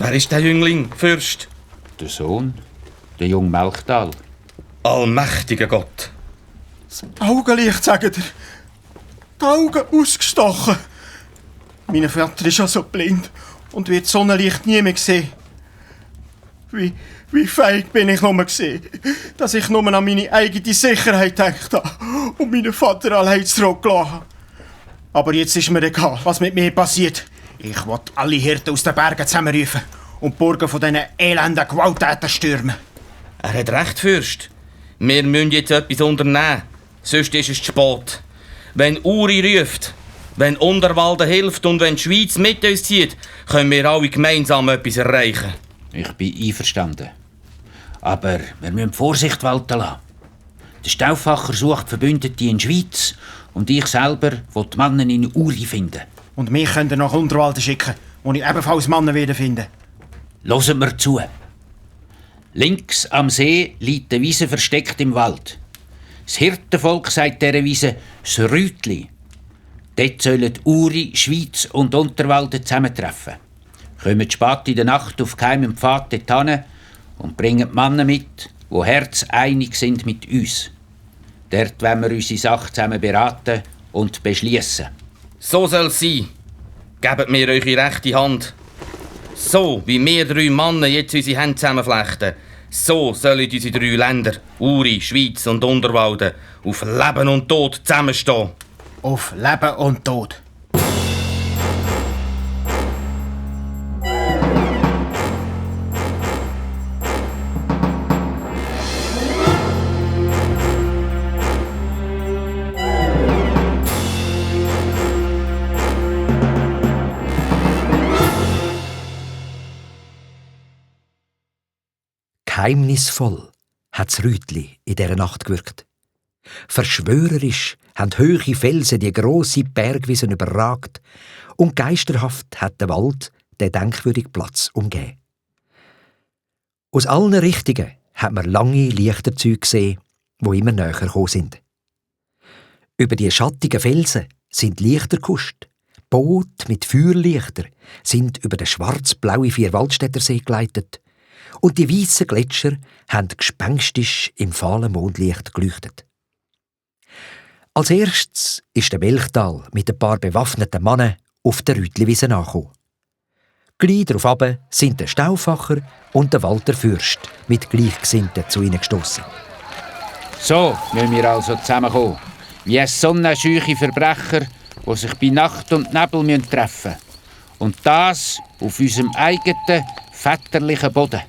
Wer ist der Jüngling, Fürst? Der Sohn, der junge Melchtal. Allmächtiger Gott. Das Augenlicht, sagt er. Die Augen ausgestochen. Mein Vater ist ja so blind und wird Sonnenlicht nie mehr sehen. Wie feig bin ich nur gewesen, dass ich nur an meine eigene Sicherheit gedacht habe und meinen Vater allein zurückgelassen habe. Aber jetzt ist mir egal, was mit mir passiert. Ich will alle Hirten aus den Bergen zusammenrufen und die Burgen von diesen elenden Gewalttätern stürmen. Er hat recht, Fürst. Wir müssen jetzt etwas unternehmen. Sonst ist es zu spät. Wenn Uri ruft, wenn Unterwalden hilft und wenn die Schweiz mit uns zieht, können wir alle gemeinsam etwas erreichen. Ich bin einverstanden. Aber wir müssen Vorsicht walten lassen. Der Stauffacher sucht Verbündete in der Schweiz und ich selber will die Männer in Uri finden. Und mich könnt ihr nach Unterwalden schicken, wo ich ebenfalls Männer wieder finde. Hören wir zu. Links am See liegt eine Wiese versteckt im Wald. Das Hirtenvolk sagt dieser Wiese das Rütli. Dort sollen Uri, Schweiz und Unterwalden zusammentreffen. Kommen spät in der Nacht auf geheimem Pfad dorthin und bringen die Männer mit, die herzeinig sind mit uns. Dort wollen wir unsere Sache zusammen beraten und beschließen. So soll es sein. Gebt mir eure rechte Hand. So, wie wir 3 Männer jetzt unsere Hände zusammenflechten, so sollen unsere 3 Länder, Uri, Schweiz und Unterwalden, auf Leben und Tod zusammenstehen. Auf Leben und Tod. Geheimnisvoll hat das Rütli in dieser Nacht gewirkt. Verschwörerisch haben hohe Felsen die grosse Bergwiese überragt und geisterhaft hat der Wald den denkwürdigen Platz umgeben. Aus allen Richtungen hat man lange Lichterzüge gesehen, die immer näher gekommen sind. Über die schattigen Felsen sind Lichter gehuscht. Boote mit Feuerlichtern sind über den schwarz-blauen Vierwaldstättersee geleitet. Und die weißen Gletscher haben gespenstisch im fahlen Mondlicht geleuchtet. Als erstes ist der Melchtal mit ein paar bewaffneten Männern auf der Rütliwiese angekommen. Gleich darauf sind der Stauffacher und der Walter Fürst mit Gleichgesinnten zu ihnen gestossen. So müssen wir also zusammenkommen, wie sonnenscheuche Verbrecher, die sich bei Nacht und Nebel treffen müssen. Und das auf unserem eigenen, väterlichen Boden.